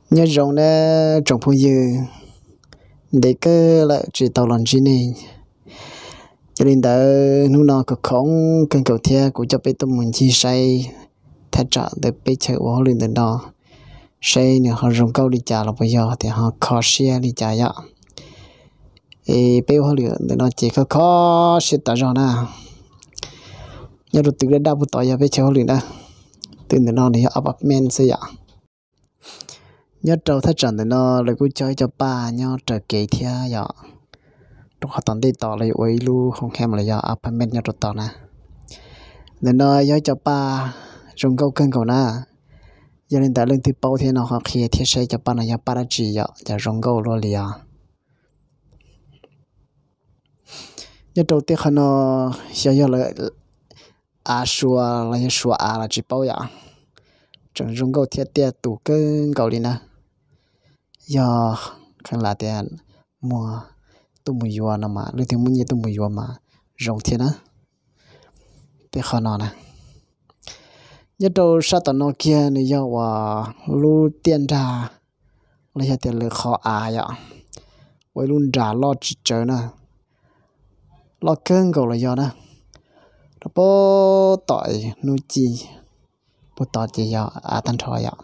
Nyob zoo nawb tsoom phooj ywg, ntev kawg lawm tsis tau los ntsib nej. Yog li ntawd hnub no khoom khoom kawg nkaus thiab kuv coj peb tuaj mus ncig saib thaj tsam ntawm peb chaw ua hauj lwm ntawm no, saib nws ho zoo nkauj li cas los puas yog tias ho kho siab li cas yom. Es peb ua hauj lwm ntawm no ces kho kho siab tas zog na. Nyob rau twg daj daj puag tod yog peb chaw hauj lwm na, twg ntawm no nws yog apartment xwb yom. Nyob rau thaj tsam ntawm no lawv kuj cog ib co paj nyob raws kev thiab yom, rau qhov tom ntej tod lawv yuav ua ib lub hoo hem los yog apartment nyob rau tod na. Ntawm no yog ib co paj zoo nkauj kawg nkaus na. Yog li ntawd leej twg paub thiab no ho qhia thiab saib cov paj no yog paj dab tsi yom, cas zoo nkauj luaj li os. Nyob rau tej qhov no xyov yog lawv av suav los yog suav av los tsis paub yom, tseem zoo nkauj thiab tiaj tus kawg nkaus li na. Yog qee lam tias muag tuaj mus yuav no mas leej twg muaj nyiaj tuaj mus yuav mas zoo thiab na. Tej qhov no na, nyob rau sab tom no kiag nws yog uas lub tiaj nrag los yog tias lawv qhov av yom, ua ib lub nras loj tsis tsawg na, loj kawg nkaus los yog na. Rau puag tom hnub ci puag tod ces yog av tag nrho yom.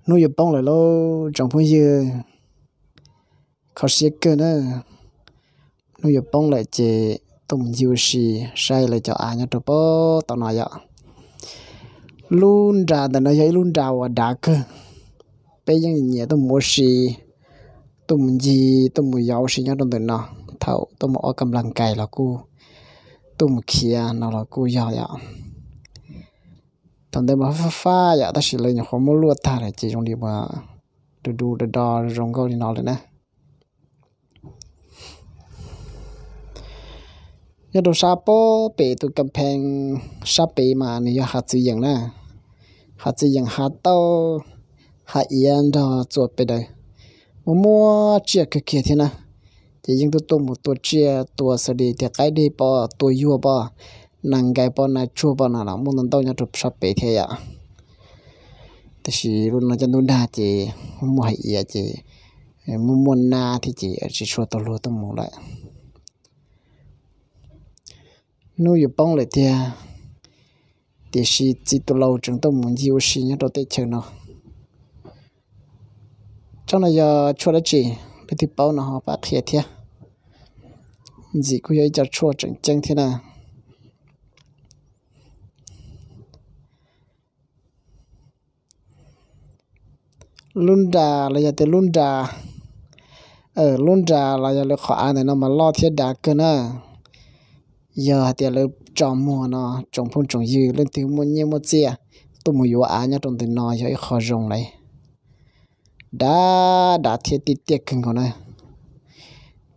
Hnub yuav poob lawm lauj tsoom phooj ywg, kho siab kawg na. Hnub yuav poob lawm ces tuaj mus ncig ua si saib lawv cov av nyob rau puag tom no yom. Lub nras ntawm no yog ib lub nras uas dav kawg, peb yeej nyiam tuaj mus ua si, tuaj mus ncig tuaj mus yos ua si nyob rau ntawm no. Thaum tuaj mus ua kam las kais los kuj, tuaj mus khiav no los kuj yog yom. Thaum ntawd mas fab fab yom, tab sis lawv nyuam qhuav muab luaj tag lawm ces zoo li uas du du do do zoo nkauj li no lawm na. Nyob rau sab puag pem tus kas phees sab pem mas nws yog hav txwv yeem na, hav txwv yeem, hav tauj, hav iav nrog txua pes daws, muaj muaj tsiaj kawg kiag thiab na. Ces yeej tuaj tuaj mus tua tsiaj, tua xws li tias qaib deg pom, tua yuag pom, nas nkais pom, nas tsuag pom no los muaj ntau ntau nyob rau sab pem thiab yom. Tab sis lub no cov ntub dag ces muaj hav iav ces muaj muaj nab thiab ces tsis tshua tau luag tuaj mus lawm. Hnub yuav poob lawm tiag, tiam sis txiv tus laus tseem tuaj mus ncig ua si nyob rau teb chaws no. Tsob no yog tshuaj dab tsi? Leej twg paub no ho pab qhia thiab. Ntxim kuj yog ib co tshuaj tseem ceeb thiab na. Lub nras los yog tias lub nras, lub nras los yog lawv qhov av ntawm no mas loj thiab dav kawg na. Yog hais tias lawv tso muag no, tsoom phooj tsoom ywg leej twg muaj nyiaj muaj txiaj tuaj mus yuav av nyob rau ntawm no yog ib qho zoo lawm. Dav dav thiab tiaj tiaj kawg nkaus na,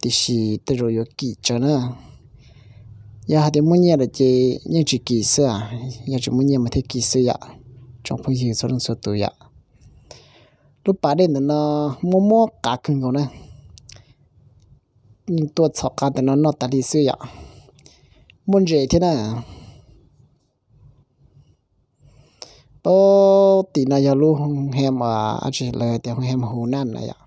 tiam sis tej zaum yuav kim tsawv na. Yog hais tias muaj nyiaj lawm ces yeej tsis kim xwb, yog tsis muaj nyiaj mas thiaj kim xwb yom, tsoom phooj ywg txhua leej txhua tus yom. Lub pas dej ntawm no muaj muaj qav kawg nkaus na, yeej tuaj txhom qav ntawm no noj tas li xwb yom. Muaj ntses thiab na. Puag tim no yog lub hoo hem, lawv tias hoo hem Hu Naj na yom.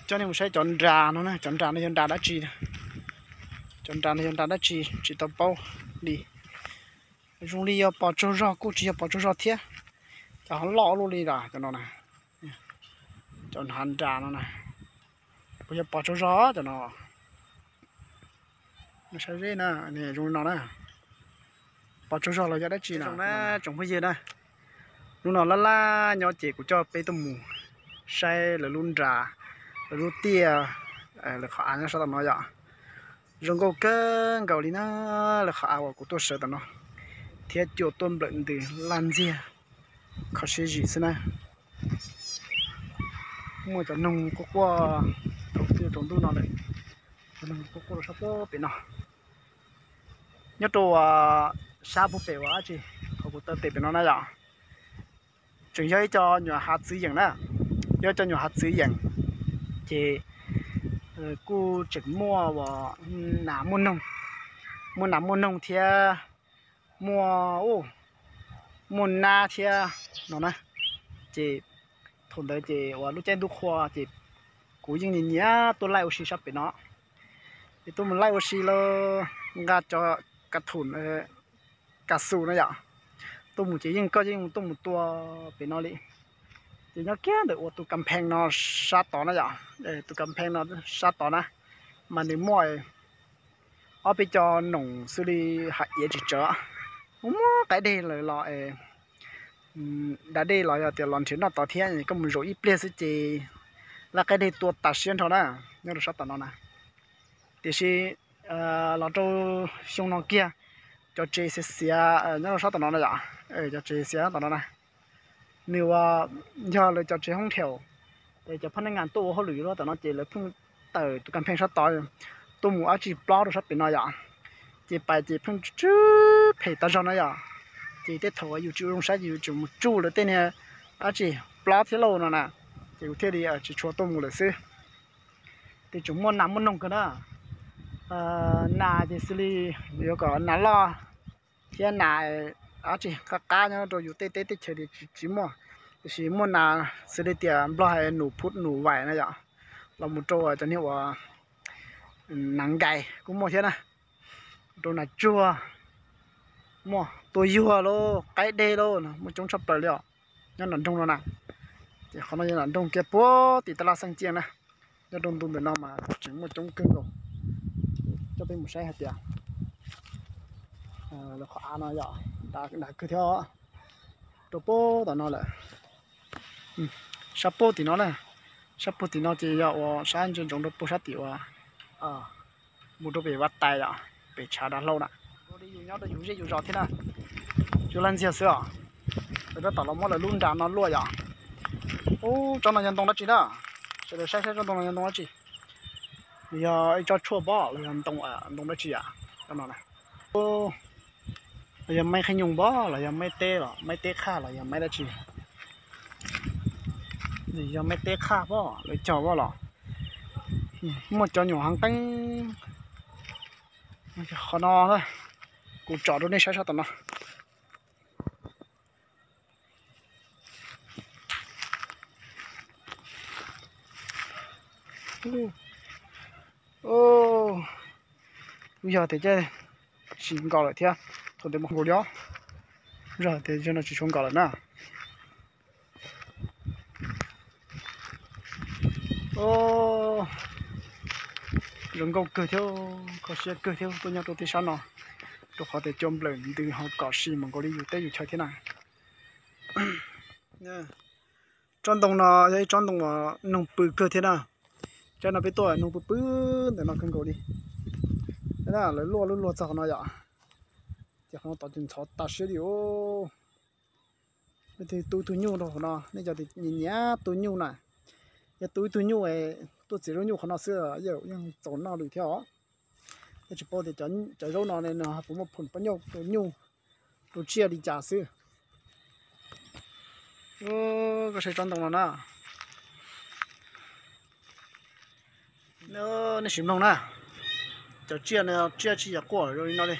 Coj nej mus saib cov nras no na, cov nras no yog nras dab tsi? Cov nras no yog nras dab tsi tsis tau paub li. Zoo li yog pos tsaug zog kuj tsis yog pos tsaug zog thiab, cov ho loj luaj li los cov no na, cov hav nras no na, puas yog pos tsaug zog cov no? Saib zeb na, zoo li no na, pos tsaug zog los yog dab tsi no na tsoom phooj ywg na. Hnub no laj laj nyob ces kuv coj peb tuaj mus saib lawv lub nras, lawv lub tiaj, lawv qhov av nyob sab tom no yom. Zoo nkauj kawg nkaus li na, lawv qhov av uas kuv tuaj sawv tom no thiab cua tuaj nplawm ntws laj ntxiag, kho siab zim xwb na. Muaj cov noog quaj quaj rau tiaj rau ntuj no lawm, cov noog quaj quaj rau sab puag pem no. Nyob rau sab puag pem uas dab tsi, qhov kuv taw tes pem no na yom, tseem yog ib co nyuam hav txwv yeem na, yog ib co nyuam hav txwv yeem, ces kuj tseem muaj uas nas muaj noog, muaj nas muaj noog thiab muaj, u, muaj nab thiab no na. Ces thaum ntawd ces uas lub caij ntuj qhua ces kuv yeej nyiam nyiam tuaj laij ua si sab pem no. Ces tuaj mus laij ua si los nqa cov ka thum ka xus na yom, tuaj mus ces yeej koj yeej tuaj mus tua pem no li. Ces nyob kiag ntawm uas tus kas pheej no sab tod na yom, tus kas pheej no sab tod na, mas nws muaj ob peb co noom xws li hav iav tsis tsawv, muaj muaj qaib deg lawm los da dej los yog tias los nrhiav noj tod thiab, koj mus zaum ib pliag xwb ces laj qaib deg tua tas siab nrho na, nyob rau sab tom no na. Tiam sis los rau xyoo no kiag, cov tsev xiav xiav nyob rau sab tom no na yom, cov tsev xiav tom no na, nws ua yog lawv cov tsev hoob theem, es cov phab neej ngas tuaj ua hauj lwm yuav luag tom no ces lawv pheej tawm tus kas pheej sab tod tuaj mus dab tsi plob rau sab pem no yom. Ces pais ces pheej tsw phem tas zog na yom. Ces tej thaum yus tsis ua zoo saib ces yus tseem mus tsuj lawv tej niag dab tsi plob thiab lauj no na, ces yus thiaj li tsis tshua tuaj mus lawm xwb. Ces tseem muaj nas muaj noog kawg na. Nas ces xws li yuav kom nas loj thiab nas dab tsi qab qab nyob rau yus tej teb tej chaws li tsis muaj, tiam sis muaj nas xws li tias nplog hais nus phuv nus vais na yom, los mus rau cov niag uas nas nkais kuj muaj thiab na, rau nas tsuag, muaj tua yuag lauj, qaib deg lauj, muaj coob tshaj plaws li os. Nyob nram nroog no na, ces qhov no yog nram nroog kiag puag tim tab laj xeej ciaj na. Nyob rau ntu ntawm no mas tseem muaj coob kawg nkaus. Coj peb mus saib hais tias lawv qhov av no yog dav kawg thiab, rau puag tom no lawm. Sab puag tim no na, sab puag tim no ces yog uas sab ntsia ntsoov rau puag sab tim uas mus rau pem vaj tais os, pem tshav dav hlau na. Li yus nyob rau yus zej yus zos thiab na, yus laj ntxiag xwb os. Lawv tab tom los muab lawv lub nra no luaj yom. Ub, tsob no yog ntoo dab tsi na? Sawv daws saib saib tsob ntoo no yog ntoo dab tsi? Yog ib tsob tshuaj pob los yog ntoo, ntoo dab tsi yom? Tsob no na, los yog maib qhib nyoog pob los yog maib teb los maib teb qhaj los yog maib dab tsi? Yog maib teb qhaj pob lawv cog pob los. Muaj cov nyuam heev qeeb. Qhov no kuv tsom rau nej saib sab tom no. Kuj yog tias coj tsis nkaus lawm thiab, thaum ntawd mas nkaus li os. Yog tias yog no tsis tshua nkaus lawm na. Zoo nkauj kawg thiab, kho siab kawg thiab tuaj nyob rau tej sab no, rau qhov tias cua nplawm ntws ho kom si mas nkaus li yus teb yus chaw thiab na. Tsob ntoo no yog ib tsob ntoo uas noog pw kawg thiab na. Tsob no peb tuaj noog pw pw ntawm no kawg nkaus li. Lawv luaj lub luag txog qhov no yom, ces qhov no tod ces ntxhov tas siab li os. Nej tu ib tug nyuj rau qhov no, nej cov tias nyiam nyiam tu nyuj na, yog tu ib tug nyuj, tuaj txiav zaub nyuj qhov no xwb yeej txaus noj li thiab os. Thiab tsis paub tias cov zaub no nws puas muaj phom pab nyuj, tu nyuj, tu tsiaj li cas xwb. Koj saib tsob ntoo no na. Nej sim mloog na, cov tsiaj no tsiaj tsis yog quaj zoo li no li.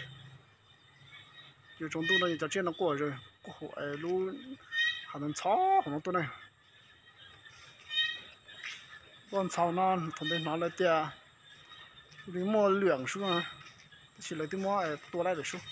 Yus tsaus ntuj no cov tsiaj no quaj zoo, quaj lub hav ntxhov hauv no tuaj na. Quaj ntxhov no thaum ntawd hnov lawv tias li muaj lwam sub na, tab sis lawv twb muab tua laij lawm sub.